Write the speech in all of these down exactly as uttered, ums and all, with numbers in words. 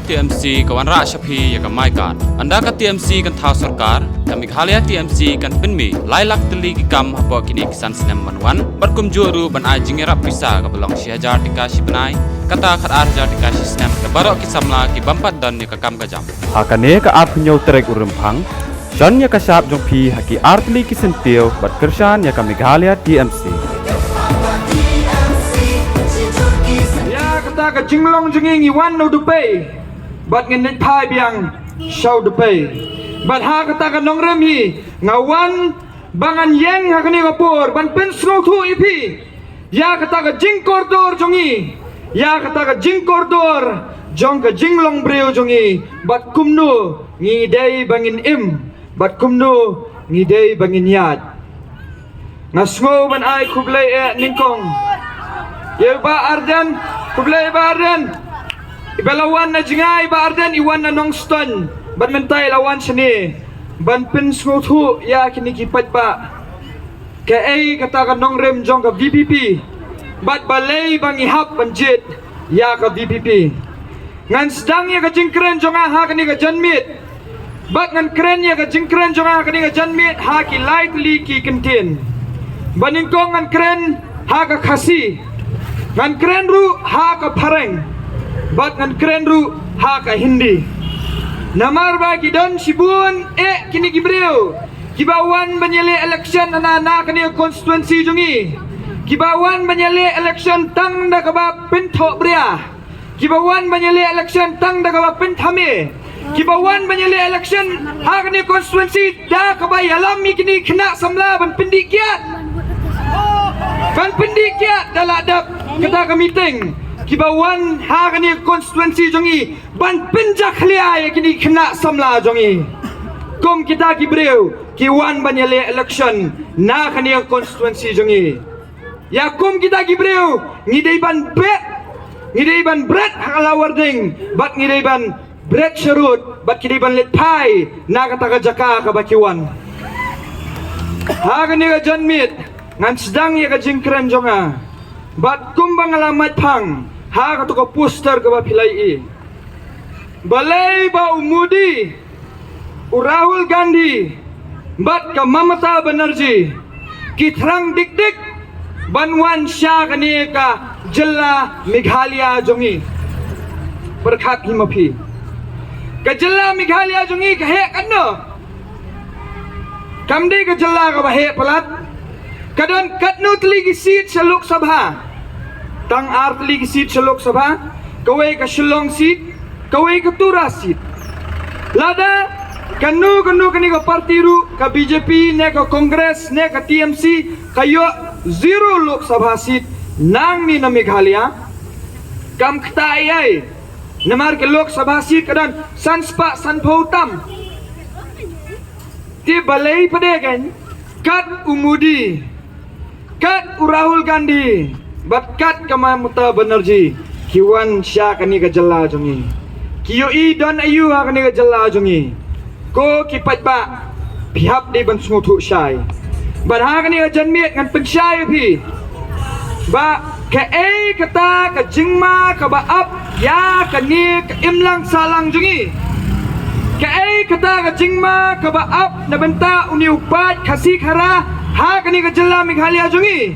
T M C ka wanrah sha phi ïa ka MyGov. Ynda ka T M C kan thaw sorkar, ka Meghalaya T M C kan pynmih lai lak tylli ki kam hapoh kine ki san snem ban wan, bad kumjuh ruh ban ai jingïarap pisa kaba long shi hajar tyngka shi bnai, kata khatar hajar tyngka shi snem, da baroh ki samla ki bym pat don ïa ka kam ka jam. Ha kane ka arphew hynñiew tarik u Rymphang, shon ïa ka shap jong phi ha ki artylli ki syntiew bad kyrshan ïa ka Meghalaya T M C. Ïa kata ka jinglong jong ngi ngi wan na u Dubai bad ngin leit phai biang sha u Dubai. Bad ha kata ka nongrim hi nga wan ba ngan ïeng ha kane ka por ban pynsngewthuh ïa phi ïa kata ka jingkordor jong ngi, ïa kata ka jingkordor jong ka jinglong briew jong ngi, bad kumno ngi dei ba ngin im, bad kumno ngi dei ba ngin ïaid. Nga sngew ban ai khublei eh nyngkong ïa i Bah Ardent, khublei Bah Ardent. I ba la wan na jngai Bah Ardent, i wan na Nongstoiñ, bad mynta i la wan shane ban pynsngewthuh ïa kine ki paidbah kaei kata ka nongrim jong ka V P P bad balei ba ngi hap ban jied ïa ka V P P. Ngan sdang ïa ka jingkren jong nga ha kane ka janmiet, bad ngan kren ïa ka jingkren jong nga ha kane ka janmiet ha ki lai tylli ki kyntien. Ba nyngkong ngan kren ha ka Khasi, ngan kren ruh ha ka Phareng, bad ngan kren ruh ha ka Hindi. Namar ba ki don shibun eh kine ki briew kiba wan ban ïaleh election na, na kane ka constituency jong ngi, kiba wan ban ïaleh election tang da kaba pynthohbria, kiba wan ban ïaleh election tang da kaba pynthame, kiba wan ban ïaleh election ha kane ka constituency da kaba ïalam ïa kine ki khynnah samla ban pyndih kiad, ban pyndih kiad da la dep kata ka meeting, kiba wan ha kane ka constituency jong ngi ban pynjakhlia ïa kine ki khynnah samla jong ngi. Kum kita ki briew ki wan ban ïaleh election na kane ka constituency jong ngi. Ïa kum kita ki briew ngi dei ban bret, ngi dei ban bret ha ka lawar ding, bad ngi dei ban bret sharud, bad ki dei ban leit phai na kata ka jaka kaba ki wan. Ha kane ka janmiet ngan sdang ïa ka jingkren jong nga, bad kumba nga la mait phang ha kata ka poster kaba phi la ïohi, balei ba u Modi, u Rahul Gandhi bad ka Mamata Banerjee ki thrang dik dik ban wan sha kane ka jylla Meghalaya jong ngi. Pyrkhat hi ma phi, ka jylla Meghalaya jong ngi ka heh katno? Kam dei ka jylla kaba heh palat. Ka don katno tylli ki seat sha Lok Sabha? Tang ar tylli ki seat sha Lok Sabha. Kawei ka Shillong seat, kawei ka Tura seat. Lada kano kano kane ka party ruh, ka B J P ne ka Congress ne ka T M C, ka ïoh zero Lok Sabha seat nangne na Meghalaya, kam kata ei ei. Namar ka Lok Sabha seat ka don san spah san phew tam. Te balei pat de kan, kat u Modi, kat u Rahul Gandhi bad kat ka Mamata Banerjee ki wan sha kane ka jylla jong ngi, ki ïohi don aïu ha kane ka jylla jong ngi? Ko ki paidbah, phi hap dei ban sngewthuh shai. Bad ha kane ka janmiet ngan pynshai ïa phi ba kaei kata ka jingma kaba ap ïa kane ka imlang sahlang jong ngi? Kaei kata ka jingma kaba ap na bynta une u paid Khasi Khara ha kane ka jylla Meghalaya jong ngi?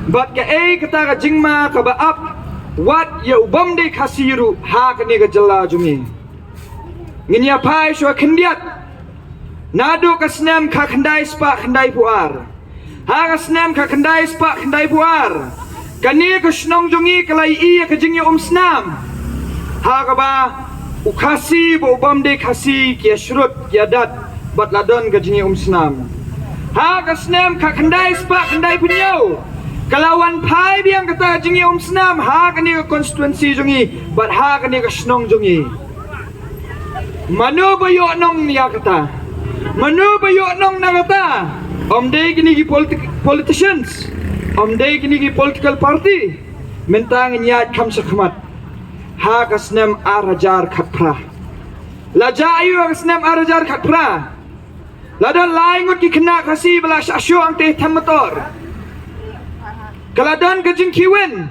Bad kaei kata ka jingma kaba ap wat ïa u bym dei Khasi ruh ha kane ka jylla jong ngi? Ngin ïa phai shuwa khyndiat. Naduh ka snem khatkhyndai spah khyndaiphew ar, ha ka snem khatkhyndai spah khyndaiphew ar, kane ka shnong jong ngi ka la ïohi ïa ka jingïaumsnam, ha kaba u Khasi bad u bym dei Khasi ki ïashrut ki ïadat bad la don ka jingïaumsnam. Ha ka snem khatkhyndai spah khyndaiphew hynñiew ka la wan phai biang kata ka jingïaumsnam ha kane ka constituency jong ngi bad ha kane ka shnong jong ngi. Mano ba ïoh nong ïa kata? Mano ba ïoh nong na kata? Ym dei kine ki politic-, politicians, ym dei kine ki political party. Mynta ngin ïaid kham shakhmat. Ha ka snem ar hajar khatphra, la jia aïu ha ka snem ar hajar khatphra? La don lai ngut ki khynnah Khasi ba la shah shuh hangtei ha Them Metor. Ka la don ka jingkhih win.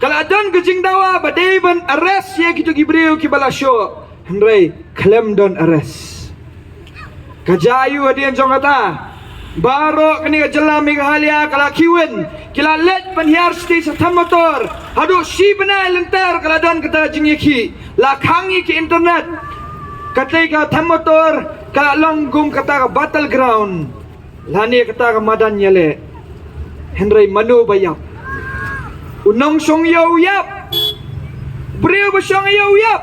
Ka la don ka jingdawa ba dei ban arrest ïa kito ki briew kiba la shoh. Hynrei khlem don arrest. Ka jia ïa u hadien jong kata, baroh kane ka jylla Meghalaya ka la khih win, ki la leit ban hiar stage sa tham motor. Haduh shi bnai lynter ka la don kata ka jingïakhih. La khang ïa ki internet. Katei ka tham motor ka la long kum kata ka battleground. Lane kata ka madan ïaleh. Hynrei mano ba ïap? U nongshong ïew u ïap. Briew ba shong ïew u ïap.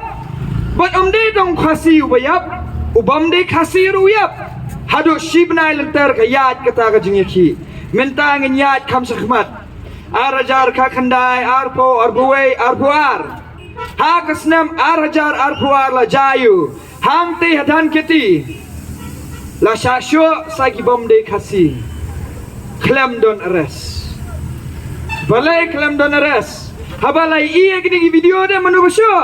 Bad ym dei tang Khasi uba ïap. U bym dei Khasi ruh u ïap. Haduh shi bnai lynter ka ïaid kata ka jingïakhih. Mynta ngin ïaid kham shakhmat. Ar hajar khatkhyndai, arphew, arphew wei, arphew ar. Ha ka snem ar hajar arphew ar la jia ïa u. Hangtei ha Dhankheti la shah shoh sa ki bym dei Khasi. Khlem don arrest. Balei khlem don arrest? Haba la ïohi ïa kine ki video de mano ba shoh?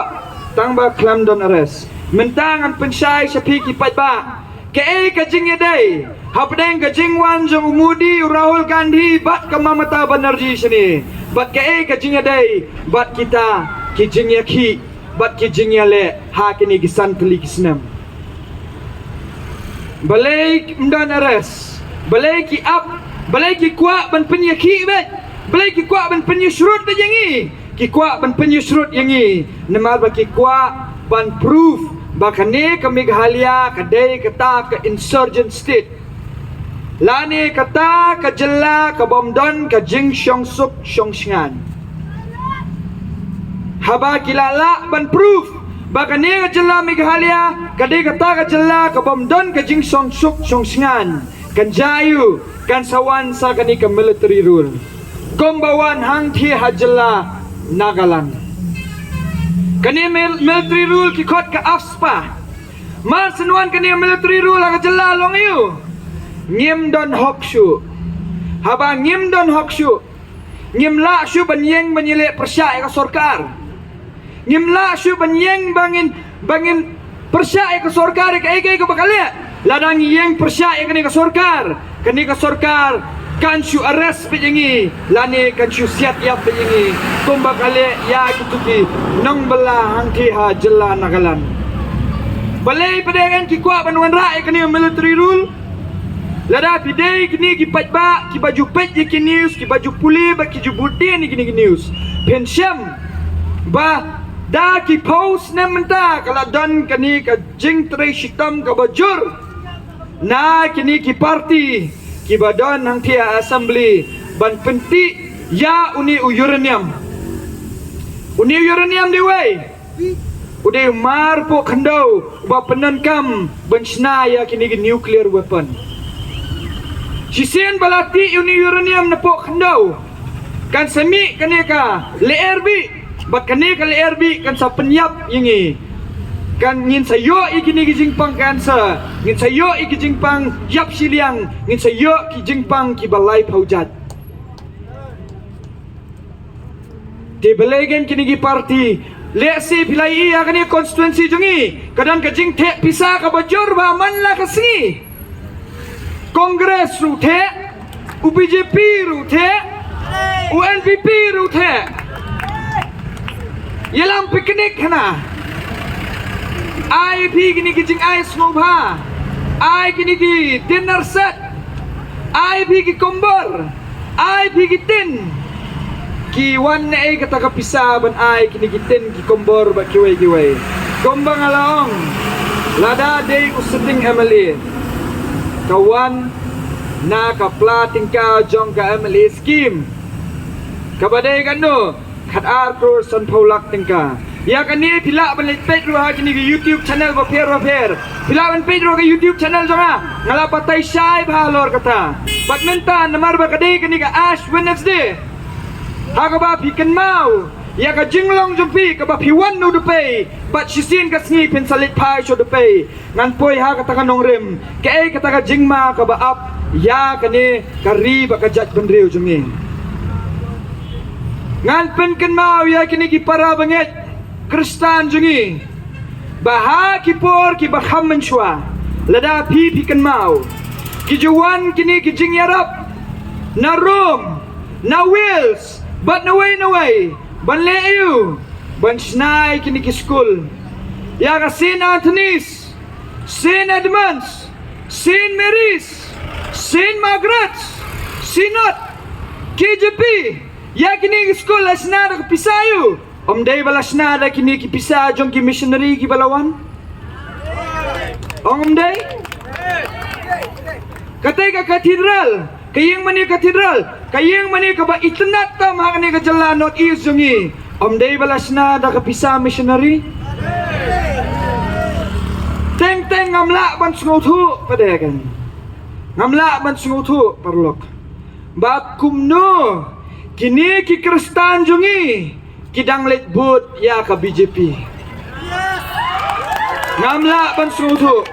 Tang ba khlem don arrest. Mynta ngan pynshai sha phi ki paidbah. Kaei ka jingïadei hapdeng ka jingwan jong u Modi, u Rahul Gandhi bad ka Mamata Banerjee shane? Bad kaei ka jingïadei bad kita ki jingïakhih bad ki jingïaleh ha kine ki san tylli ki snem? Balei ym don arrest? Balei ki ap? Balei ki kwah ban pynïakhih beit? Balei ki kwah ban pynïashrut beit ïa ngi? Ki kwah ban pynïashrut ïa ngi namar ba ki kwah ban prove ba kane ka Meghalaya ka dei kata ka insurgent state. Lane kata ka jylla ka bym don ka jingshongsuk shongsngain. Haba ki la lah ban prove ba kane ka jylla Meghalaya ka dei kata ka jylla ka bym don ka jingshongsuk shongsngain, kan jia ïa u, kan sa wan sa kane ka military rule. Kumba wan hangtei ha jylla Nagaland. Kane mil-, military rule ki khot ka AFSPA. Mar shen wan kane military rule ha ka jylla long ïa u. Ngim don hok shuh. Haba ngim don hok shuh, ngim lah shuh ban ïeng ban ïaleh pyrshah ïa ka sorkar. Ngim lah shuh ban ïeng ba ngin, ba ngin pyrshah ïa ka sorkar ïa kaei kaei kaba ka leh. Lada ngi ïeng pyrshah ïa kane ka sorkar, kane ka sorkar kan shu arrest beit ïa ngi lane kan shu siat ïap beit ïa ngi, kumba ka leh ïa kito ki nongbylla hangtei ha jylla Nagaland. Balei pat de ngan ki kwah ban wanrah ïa kane military rule? Lada phi dei kine ki paidbah kiba ju peit ïa ki news, kiba ju pule bad ki ju bud dien ïa kine ki news, phin shem ba da ki phew snem mynta ka la don kane ka jingtrei shitom kaba jur na kine ki party kiba don hangtei ha assembly ban pyntih ïa une u uranium. Une u uranium dei uwei? U dei u marpoh khyndew uba pyndonkam ban shna ïa kine ki nuclear weapon. Shisien ba la tih ïa une u uranium napoh khyndew, kan sa mih kane ka lyer bih, bad kane ka lyer bih kan sa pynïap ïa ngi. Kan, ngin sa ïoh ïa kine ki jingpang cancer, ngin sa ïoh ïa ki jingpang ïap shiliang, ngin sa ïoh ki jingpang kiba laiphew jait. Te balei kine ki party? Lehse phi la ïohi ha kane constituency jong ngi ka don ka jingtheh pisa kaba jur bha man la ka sngi. Congress ruh theh, u B J P ruh theh, u N P P ruh theh. Ïalam picnic hana. Ai phi kine ki jingai sngewbha. Ai kine ki dinner set. Ai phi ki kombor. Ai phi ki tin. Ki wan na ei kata ka pisa ban ai kine ki tin, ki kombor bad kiwei kiwei? Kumba nga la ong, lada dei u sitting M L A, ka wan na ka pla tyngka jong ka M L A scheme. Kaba dei kano, khat ar klur sanphew lak tyngka. Ïa kane phi lah ban leit peit ruh ha kine ki YouTube channel bapher bapher. Phi lah ban peit ruh ha ka YouTube channel jong nga. Nga la batai shai bha halor kata. Bad mynta namar ba ka dei kane ka Ash Wednesday, ha kaba phi kynmaw ïa ka jinglong jong phi kaba phi wan na u Dupei bad shisien ka sngi phin sa leit phai sha u Dupei. Ngan poi ha kata ka nongrim, kaei kata ka jingma kaba ap ïa kane ka ri bad ka jaitbynriew jong ngi. Ngan pynkynmaw ïa kine ki para bangeit Khristan jong ngi ba ha ki por kiba kham mynshuwa, lada phi phi kynmaw, ki ju wan kine ki jingïarap na Rome, na Wales bad nawei nawei. Ban leh aiu? Ban shna ïa kine ki skul. Ïa ka Saint Anthony's, Saint Edmund's, Saint Mary's, Saint Margaret's, Synod, K J P. Ïa kine ki skul la shna da ka pisa aiu? Ym dei ba la shna da kine ki pisa jong ki missionary kiba la wan? Ong ym dei? Kata ka cathedral, ka ïing mane cathedral, ka ïing mane kaba itynnad tam ha kane ka jylla North East jong ngi, ym dei ba la shna da ka pisa missionary? Teng teng ngam lah ban sngewthuh pat de kan. Ngam lah ban sngewthuh paralok. Ba kumno kine ki Khristan jong ngi ki dang leit vote ïa ka B J P. Ngam lah ban sngewthuh.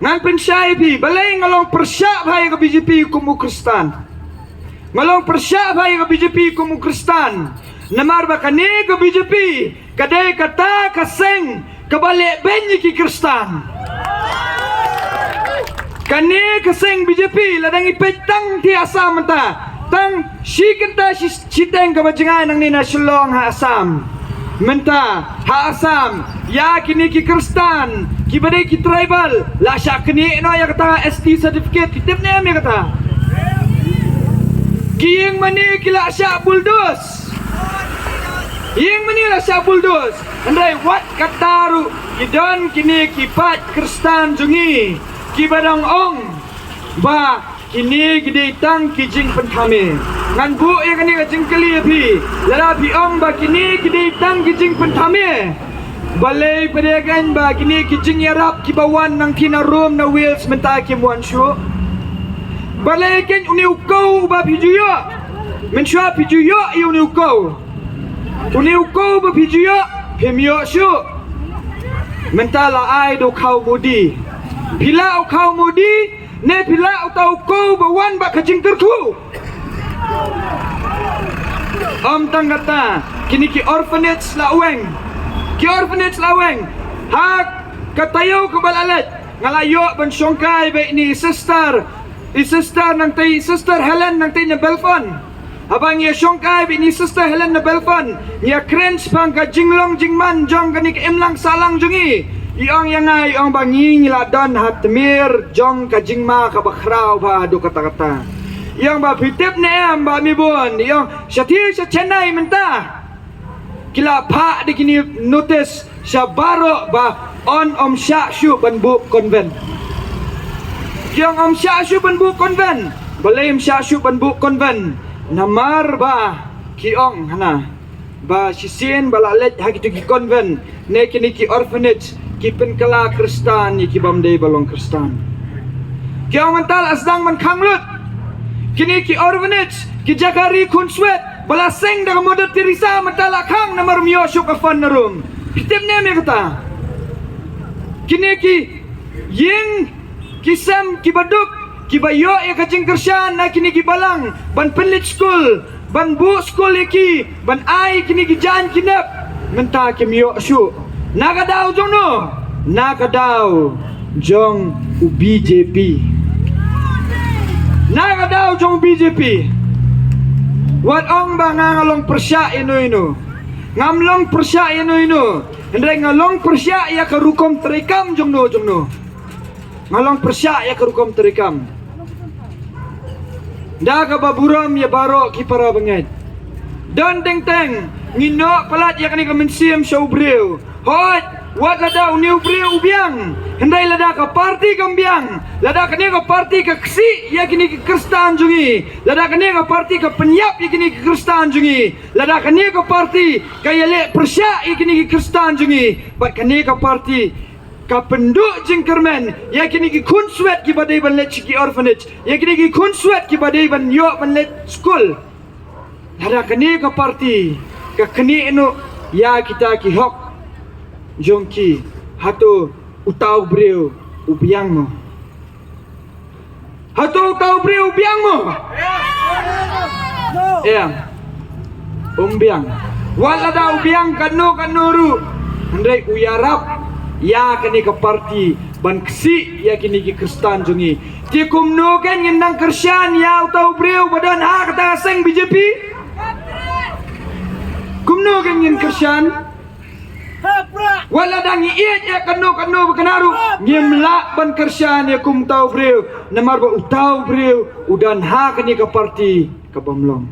Ngan pynshai ïa phi, balei nga long pyrshah bha ïa ka B J P kum u Khristan. Nga long pyrshah bha ïa ka B J P kum u Khristan. Namar ba kane ka B J P ka dei kata ka seng kaba leh beiñ ïa ki Khristan. Kane ka seng B J P, lada ngi peit tang te Assam mynta, tang shi kynta shi, shiteng kaba jngai nangne na Shillong ha Assam. Mynta ha Assam, ïa kine ki Khristan kiba dei ki tribal, la shah knieh noh ïa kata S T certificate, ki tip ne em ïa kata? Ki ïing mane ki la shah bulldoze. Ïing mane la shah bulldoze. Hynrei wat kata ruh ki don kine ki paid Khristan jong ngi kiba dang ong ba kine ki dei tang ki jingpynthame. Ngan buh ïa kane ka jingkylli ïa phi. Lada phi ong ba kine ki dei tang ki jingpynthame, balei pat de kan ba kine ki jingïarap kiba wan nangtei na Rome na Wales mynta kim wan shuh? Balei kan une u kow uba phi ju ïoh, mynshuwa phi ju ïoh ïa une u kow? Une u kow ba phi ju ïoh, phim ïoh shuh. Mynta la ai da u khaw Modi. Phi lah u khaw Modi, ne phi lah uta u kow ba wan bad ka jingkyrkhu? Ym tang kata, kine ki orphanage la weng. Ki orphanage la weng. Ha ka taïew kaba la leit, nga la ïoh ban shongkai bad ine i sister, i sister nangtei, Sister Helen nangtei na Belfast. Haba ngi ïa shongkai bad ine i Sister Helen na Belfast, ngi ïa kren shaphang ka jinglong jingman jong kane ka imlang sahlang jong ngi. I ong ïa nga, i ong ba ngi, ngi la don ha tmier jong ka jingma kaba khraw bha haduh katta katta. I ong ba phi tip ne em Bah Mibun, i ong shathie sha Chennai mynta ki la phah da kine notice sha baroh ba yn ym shah shuh ban buh convent. Ki ong ym shah shuh ban buh convent. Balei ym shah shuh ban buh convent? Namar ba ki ong hana ba shisien ba la leit ha kito ki convent ne kine ki orphanage, ki pynkylla Khristan ïa ki bym dei ba long Khristan. Ki ong mynta la sdang ban khang lut. Kine ki orphanage, ki jaka ri khunswet ba la seng da ka Mother Teresa mynta la khang namar ym ïoh shuh ka fund na Rome. Phi tip ne em ïa kata? Kine ki ïing ki sem kiba duk, kiba ïoh ïa ka jingkyrshan na kine ki balang ban pynleit skul, ban buh skul ïa ki, ban ai kine ki jaiñ ki nep, mynta kim ïoh shuh. Na ka daw jong no? Na ka daw jong u B J P. Na ka daw jong u B J P. Wat ong ba nga, nga long pyrshah ïano ïano. Ngam long pyrshah ïano ïano. Hynrei nga long pyrshah ïa ka rukom treikam jong no jong no. Nga long pyrshah ïa ka rukom treikam. Da kaba burom ïa baroh ki para bangeit. Don teng teng ngin noh palat ïa kane ka mynsiem sha u briew. Hooid, wat lada une u briew u biang, hynrei lada ka parti kam biang, lada kane ka parti ka ksih ïa kine ki Khristan jong ngi, lada kane ka parti ka pynïap ïa kine ki Khristan jong ngi, lada kane ka parti ka ïaleh pyrshah ïa kine ki Khristan jong ngi, bad kane ka parti ka pynduh jingkyrmen ïa kine ki khunswet kiba dei ban leit sha ki orphanage, ïa kine ki khunswet kiba dei ban ïoh ban leit skul. Lada kane ka parti ka knieh noh ïa kita ki hok jong ki, hato uta u briew u biang mo? Hato uta u briew u biang mo? Em. Um biang. Wat lada u biang katno katno ruh, hynrei u ïarap ïa kane ka parti ban ksih ïa kine ki Khristan jong ngi. Te kumno kan ngin nang kyrshan ïa uta u briew ba don ha kata ka seng B J P? Kumno ngin kyrshan? Wat la dang ngi ïeit ïa kano kano ba kane ruh ngim lah ban kyrshan ïa kumta u briew. Namar ba uta u briew u don ha kane ka parti ka bym long.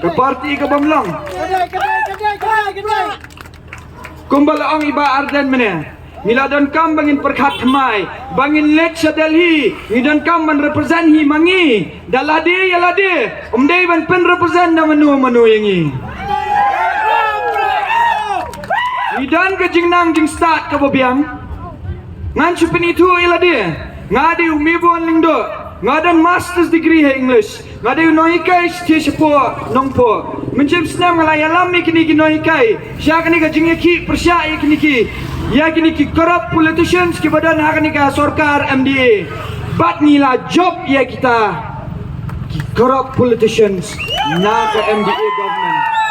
Ka parti ka bym long. Kumba la ong i Bah Ardent mynne, ngi la donkam ba ngin pyrkhat thymmai, ba ngin leit sha Delhi, ngi donkam ban represent hi ma ngi da lade ïa lade, ym dei ban pynrepresent da mano mano ïa ngi. Ngi don ka jingnang jingstad kaba biang. Ngan shu pynithuh ïa lade. Nga dei u Mewbun Lyngdoh. Nga don master's degree ha English. Nga dei u nonghikai sha Nongpoh. Mynshem snem nga la ïalam ïa kine ki nonghikai sha kane ka jingïakhih pyrshah ïa kine ki, ïa kine ki corrupt politicians kiba don ha kane ka sorkar M D A. Bad ngi la jop ïa kita ki corrupt politicians na ka M D A government.